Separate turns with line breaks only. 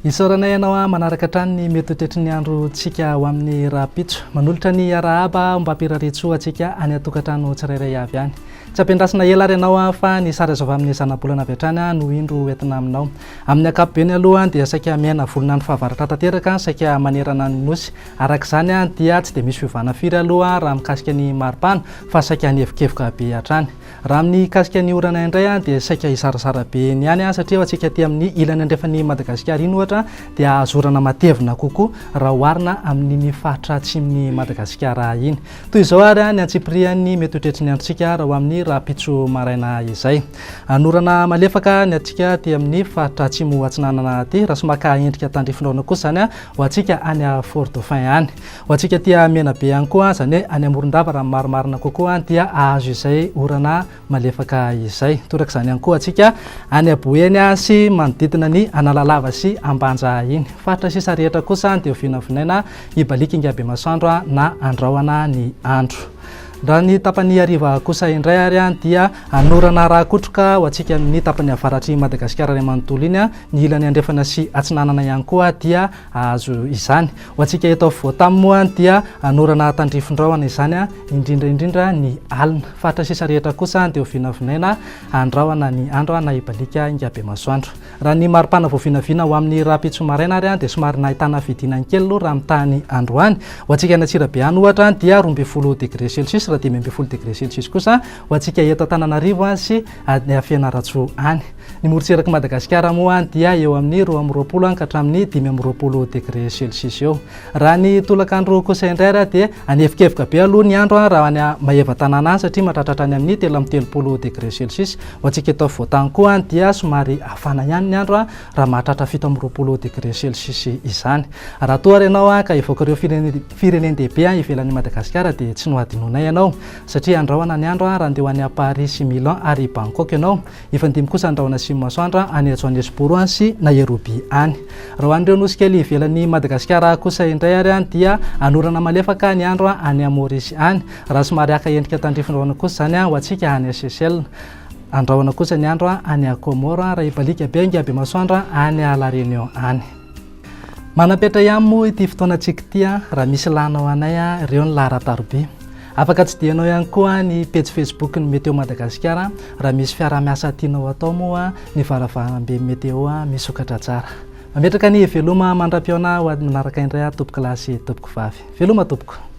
Isaoranay ianao manaraka hatrany ny mety ho toetry ny androntsika ho amin'ny rahampitso. Manolotra ny arahaba ombam-pirariantsoa antsika any an-tokantrano tsirairay avy any. Tsy ampiandrasina ela ary ianao fa ny sary azo avy amin'ny zanabolana avy hatrany no indro entina aminao. Amin'ny ankapobeny aloha dia saika miaina volon'andro fahavaratra tanteraka saika manerana ny Nosy. Araka izany dia tsy dia misy fiovana firy aloha raha mikasika ny maripana fa saika hanevokevoka be hatrany. Raha amin'ny mikasika ny orana indray dia saika hizarazara be eny ihany satria ho antsika aty amin'ny ilany andrefan'i Madagasikara iny ohatra dia hahazo orana matevina kokoa raha oharina amin'iny faritra atsimon'i Madagasikara iny. Toy izao ary ny antsipirihan'ny mety ho toetry ny androntsika raha ho amin'ny rahampitso maraina izay. Anorana malefaka ny antsika aty amin'ny faritra atsimo atsinanana aty, raha somaka endrika tandrifin-drahona kosa izany ho antsika any Fort Dauphin any. Ho antsika aty Menabe ihany koa, izany hoe any Morondava raha ny marimarina kokoa dia hahazo izay orana malefaka izay. Toraka izany ihany koa antsika any Boeny sy manodidina ny Analalava sy Ambanja iny. Faritra sisa rehetra kosa dia ho vinavinaina hibaliaka Ingabemasoandro na andrahona ny andro. Raha ny tapany hariva kosa indray ary dia anorana rakotroka ho antsika amin'ny tapany avaratr'i Madagasikara iray manontolo iny, ny ilany andrefana sy atsinanana ihany koa dia hahazo izany. Ho antsika eto afovoantany moa dia anorana tandrifin-drahona izany, indrindra indrindra ny alina. Faritra sisa rehetra kosa dia ho vinavinaina andrahona ny andro na hibaliaka Ingabemasoandro. Raha ny maripana voavinavina ho amin'ny rahampitso maraina ary dia somary nahitana fidinany kely aloha raha mitaha ny androany. Ho antsika any Antsirabe any ohatra dia 12 degré celsius raha 15 degré celsius kosa ho antsika eto Antananarivo sy any Fianarantsoa any. Ny morontsirak'i Madagasikara moa dia eo amin'ny 22 ka hatramin'ny 25 degré celsius eo. Raha ny tolakandro kosa indray ary dia hanevokevoka be aloha ny andro raha any Maevatanàna any satria mahatratra hatrany amin'ny 33 degré celsius. Ho antsika eto afovoantany koa dia somary hafana ihany ny andro raha mahatratra 27 degré celsius izany. Raha toa ary ianao ka hivoaka ireo firenen-dehibe ivelan'i Madagasikara dia tsy nohadinoinay ianao satria andrahona ny andro raha handeha ho any Paris sy Milan ary Bangkok ianao. Hifandimby kosa ny rahona sy ny masoandro any Johannesburg sy Nairobi any. Raha ho an'ireo nosy kely ivelan'i Madagasikara kosa indray ary dia anorana malefaka ny andro any Maorisy any. Raha somary haka endrika tandrifin-drahona kosa izany ho antsika any Seychelles. Andrahona kosa ny andro any Comores raha hibaliaka be Ingabemasoandro any La Réunion any. Manam-petra ihany moa ity fotoanantsika ity raha misy ilànao anay ireo ny laharan-taroby. Afaka tsidihanao ihany koa ny pejy Facebook ny Météo Madagasikara raha misy fiaraha-miasa tianao atao moa ny varavaramben'ny Météo misokatra tsara. Mametraka ny veloma mandra-pihaona ho an'ny manaraka indray tompokolahy sy tompokovavy. Veloma tompoko.